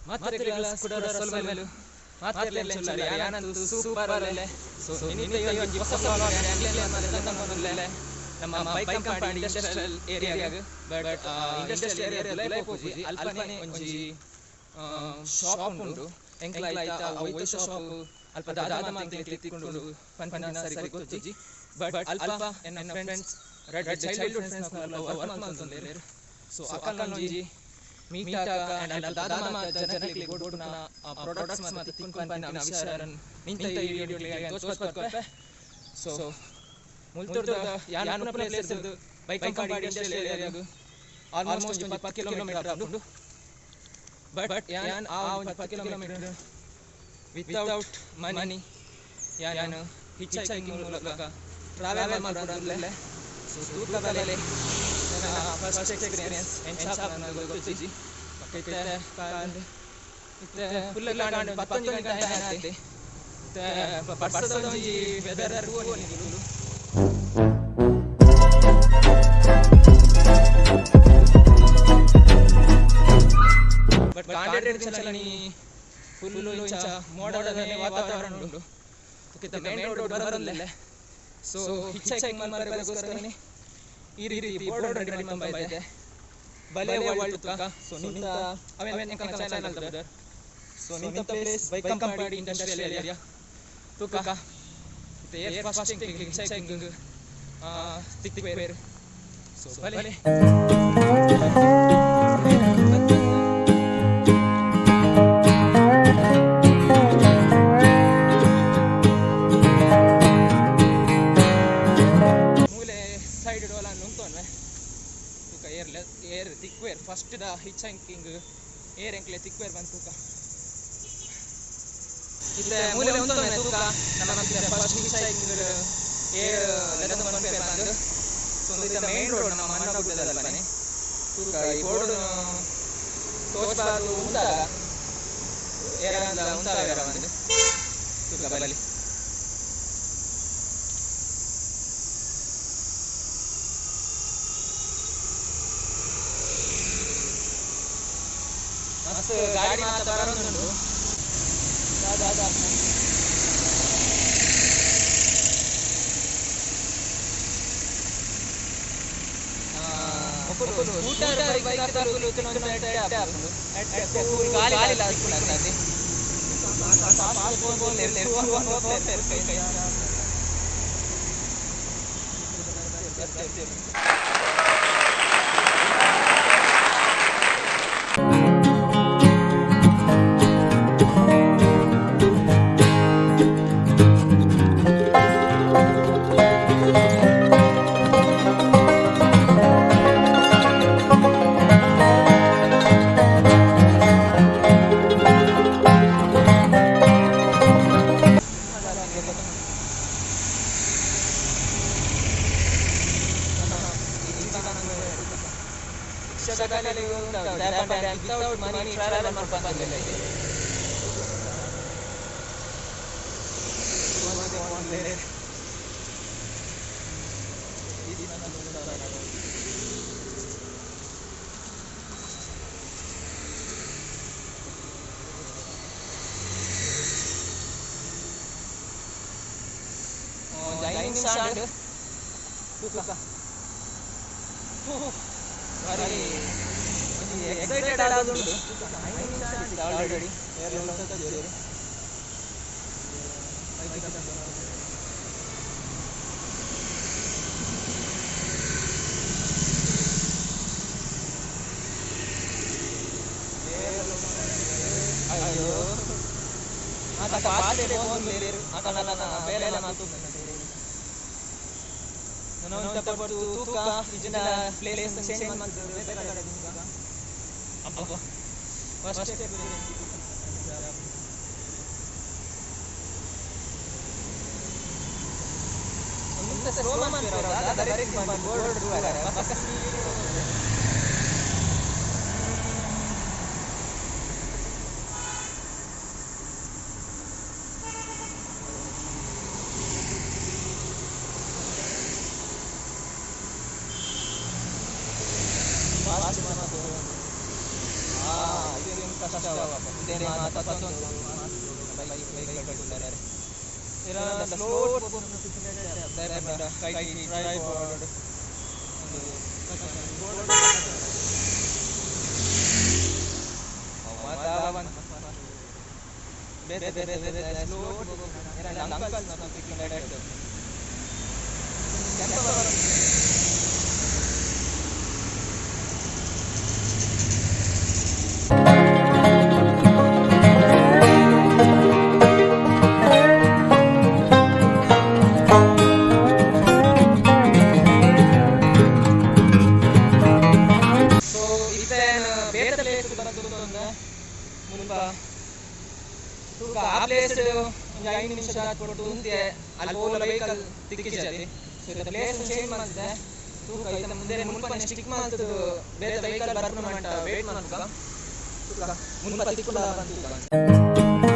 ಮಾತ್ರೆಗಳ ಕುಡರ ಸೊಲ್ಮೆಲು ಮಾತ್ರೆಲೆ ಚೊಲ್ಲರೆ ಯಾನಂತು ಸೂಪರ್ ಅಲ್ಲೆ. ಸೊ ನಿನಿತ ಒಂಜಿ ಹೊಸ ವ್ಲಾಗ್ ಎಂಕ್ಲೆನ ಮಲ್ತೊಂದುಲ್ಲೆ ನಮ್ಮ ಬೈಕಂಪಾಡಿ ಇಂಡಸ್ಟ್ರಿಯಲ್ ಏರಿಯಾಗ್. ಬಟ್ ಇಂಡಸ್ಟ್ರಿಯಲ್ ಏರಿಯಾ ದುಲೈ ಪೋಪುಜಿ, ಅಲ್ಪನೆ ಒಂಜಿ ಶಾಪ್ ಉಂಡು ಎಂಕ್ಲ ಐತ ಒಯ್ತ ಶಾಪ್ ಅಲ್ಪ ದಾದ ಮಾತ ಎಂಕ್ಲೆಗ್ ತಿಕ್ಕುಂಡು ಪನ್ಪಿನ ಸರಿ ಗೊತ್ತಿಜ್ಜಿ. ಬಟ್ ಅಲ್ಪ ಎನ್ನ ಫ್ರೆಂಡ್ಸ್ ರಡ್ಡ್ ಚೈಲ್ಡ್ಹುಡ್ ಫ್ರೆಂಡ್ಸ್ ಅಲ್ಪ ವರ್ಕ್ ಮಲ್ತೊಂದುಲ್ಲೆರ್. ಸೊ ಅಕಲ್ನ ಒಂಜಿ ಮೀಟ್ ಆಕ ಅಂಡ್ ಅಲ್ಪ ದಾದ ಮಾತ ಜನಕ್ಲೆಗ್ ಬೋಡುನ ಪ್ರಾಡಕ್ಟ್ಸ್ ಮಾತ ತಿಕ್ಕುಂಡು ಪನ್ಪಿನ ವಿಷಯನ್ ನಿಂತ ಈ ವಿಡಿಯೋ ತೋಜ್ಪಾದ್ ಕೊರ್ಪೆ. ಸೊ ಮುಲ್ತುರ್ದು ಯಾನ್ ಉಪ್ಪುನ ಪ್ಲೇಸ್ ರ್ದ್ ಬೈಕಂಪಾಡಿ ಇಂಡಸ್ಟ್ರಿಯಲ್ ಏರಿಯಾಗ್ ಆಲ್ಮೋಸ್ಟ್ ಒಂಜಿ 10 ಕಿಲೋಮೀಟರ್ ಆಪುಂಡು. ಬಟ್ ಯಾನ್ ಆ ಒಂಜಿ 10 ಕಿಲೋಮೀಟರ್ ವಿತೌಟ್ ಮನಿ ಯಾನ್ ಹಿಚ್ ಹೈಕಿಂಗ್ ಮೂಲಕ ಟ್ರಾವೆಲ್ ಮಲ್ಪೊಂದುಲ್ಲೆ. ಸೊ ತೂಕ ಬಲೆ ನನ್ನ ಫಸ್ಟ್ ಎಕ್ಸ್ಪೀರಿಯನ್ಸ್ ಎಂಚ ಆಪುಂಡು ಗೊತ್ತಿಜ್ಜಿ. ಬೊಕ್ಕ ಇತ್ತೆ ಇತ್ತೆ ಫುಲ್ ಆಂಡ್ 11 ಗಂಟೆ ಆತೆ. ಇತ್ತೆ ಬರ್ಸದ ಒಂಜಿ ವೆದರ್ ತೂವೊಲಿ ನಿಕುಲು. ಬಟ್ ಕಾಂಡೆಡ್ ದಿಂಚಲನಿ ಫುಲ್ ಇಂಚ ಮೋಡದ ವಾತಾವರಣ ಉಂಡು. ಇತ್ತೆ ಮೇನ್ ರೋಡ್ ಬರೊಂದುಲ್ಲೆ. ಸೊ ಹಿಚ್ ಹೈಕಿಂಗ್ ಮಲ್ಪರೆಗೋಸ್ಕರನೆ ಈ ರೀತಿ ಬೋರ್ಡ್ ರೆಡಿ ಮಲ್ತೊಂದು ಬಲೆ ವರ್ಲ್ಡ್ ತುಕ. ಸೊ ನಿಂತ ಅವೆನ್ ಎಂಕಲ್ನ ಚಾನೆಲ್ ದ ಸೊ ನಿಂತ ಪ್ಲೇಸ್ ಬೈಕಂಪಾಡಿ ಇಂಡಸ್ಟ್ರಿಯಲ್ ಏರಿಯಾ ತುಕ. ಇತ್ತೆ ಏರ್ ಫಸ್ಟ್ ಹಿಚ್ ಹೈಕಿಂಗ್ ತಿಕ್ಕ್ವೇರ್. ಸೊ ಬಲೆ ಮೂಲೆ ಸೈಡ್ ಒಲ ಉಂತೊನ್ವೆ ತುಕ ಏರ್ ಏರ್ ತಿಕ್ವೇರ್ ಫಸ್ಟ್ the hitch hiking ಏರ್ ಎಂಕ್ಲೆ ತಿಕ್ವೇರ್ ಬಂದು ತುಕ. ಇತ್ತೆ ಮೂಲೆ ಉಂತೊನ್ವೆ ತುಕ ನಮ್ಮ ಫಸ್ಟ್ ಹಿಚ್ ಹೈಕಿಂಗ್ ಏರ್ ಲೆತೊಂದು ಪನ್ಪೆರ್ ಪಂದ್. ಸೊ ಇತ್ತೆ ಮೇನ್ ರೋಡ್ ನಮ್ಮ ಮನ್ನಗುಡ್ಡದಲ್ಪನೆ ತುಕ ಈ ಬೋರ್ಡ್ ತೋಜ್ಪಾದ್ ಉಂತಾಗ ಏರಾಂಡ್ಲ ಉಂತಾವೆರ ಪಂದ್ ತುಕ ಬಲೆ. ಮಸ್ತ್ ಗಾಡಿ ಮಾತ ಬರೊಂದುಂಡು. ದಾದ ಸ್ಕೂಟರ್ ಬೈಕ್ ದಕುಲು ತಿನ್ನೊಂದು ಎಡ್ಡೆ ಆಪುಂಡು. ಎಡ್ಡೆ ಕೂಲ್ ಗಾಳಿ ತಿಕ್ಕುಂಡು. ವಿತೌಟ್ ಮನಿ ಟ್ರಾವೆಲ್ ಮಲ್ಪಂದುಲ್ಲೆ. ಒಂಜಿ 5 ನಿಮಿಷ ಆಂಡ್ ತೂಕ. ಬಾರಿ ಒಂಜಿ ಎಕ್ಸೈಟೆಡ್ ಆದುಂಡು. 5 ನಿಮಿಷ ಆಂಡ್ ಆಲ್ರೆಡಿ ಏರ್ಲ ಉಂತುಜೆರ್. ಅಯ್ಯೋ ಮಾತ ಫಾಸ್ಟ್ ಪೋವೊಂದುಲ್ಲೆರ್ ಅಕಲ್ನ ಬೇಲೆ ಮಲ್ತೊಂದುಲ್ಲೆರ್. ನನ ಒಂತೆ ಪೊರ್ತು ತೂಕ ಇಜ್ಜಿಂಡ ಪ್ಲೇಸ್ ಚೇಂಜ್ ಮಲ್ತ್ ಬೇತೆ ಕಡೆ ತೂಕ. ಅಬ್ಬಾ ಫಸ್ಟ್ ಒಂತೆ ಸ್ಲೋ ಮನ್ಪೆರ್ ದಾದ ಡೈರೆಕ್ಟ್ ಬೋರ್ಡ್ ತೂವರೆ ಬೊಕ್ಕ ಸ್ಪೀಡ್. ಫಾಸ್ಟ್ ಮಲ್ತ್ ಇದೇನ್ ಕಷ್ಟ. ಉಂದೆನ್ ಮಾತ ಪತೊಂದು ಬೈಕ್ ಬೈಕ್ ಡ್ ಉಲ್ಲೆರ್ ಸ್ಲೋ ದಾಯೆ ಪಂಡ ಕೈಟ್ ಟ್ರೈಪಾಡ್ ಉಂದು ಅವು ಮಾತ ಆವಂದ್ ಬೇತೆ ಬೇತೆ ಬೇತೆ ಸ್ಲೋ ಏರಾಂಡ ಅಂಕಲ್ಸ್ ನಕುಲು ತಿಕ್ಕುಂಡ ಎಡ್ಡೆ ಸೊ ಇತ್ತೆ ಯಾನ್ ಬೇತೆ ಪ್ಲೇಸ್ ಬತ್ತ್ ಉಂತೊಂದೆ ಮುಲ್ಪ ತೂಕ ಆ ಪ್ಲೇಸ್ ಡ್ ಒಂಜಿ ಐನ್ ನಿಮಿಷ ಪೊರ್ತು ಉಂತಿಯೆ ಅಲ್ಪ ಓಲ ವೆಹಿಕಲ್ ತಿಕ್ಕಿಜಿ ಸೊ ಇತ್ತೆ ಪ್ಲೇಸ್ ಚೇಂಜ್ ಮಲ್ತೆ ತೂಕ ಇತ್ತೆ ಉಂದೆನ್ ಮುಲ್ಪನೆ ಸ್ಟಿಕ್ ಮಲ್ತುದು ಬೇತೆ ವೆಹಿಕಲ್ ಬರ್ಪುನ ಮಟ್ಟ ವೇಟ್ ಮನ್ಪುಗ ತೂಕ ಮುಲ್ಪ ತಿಕ್ಕುಂಡ ಪಂದ್ ತೂಕ.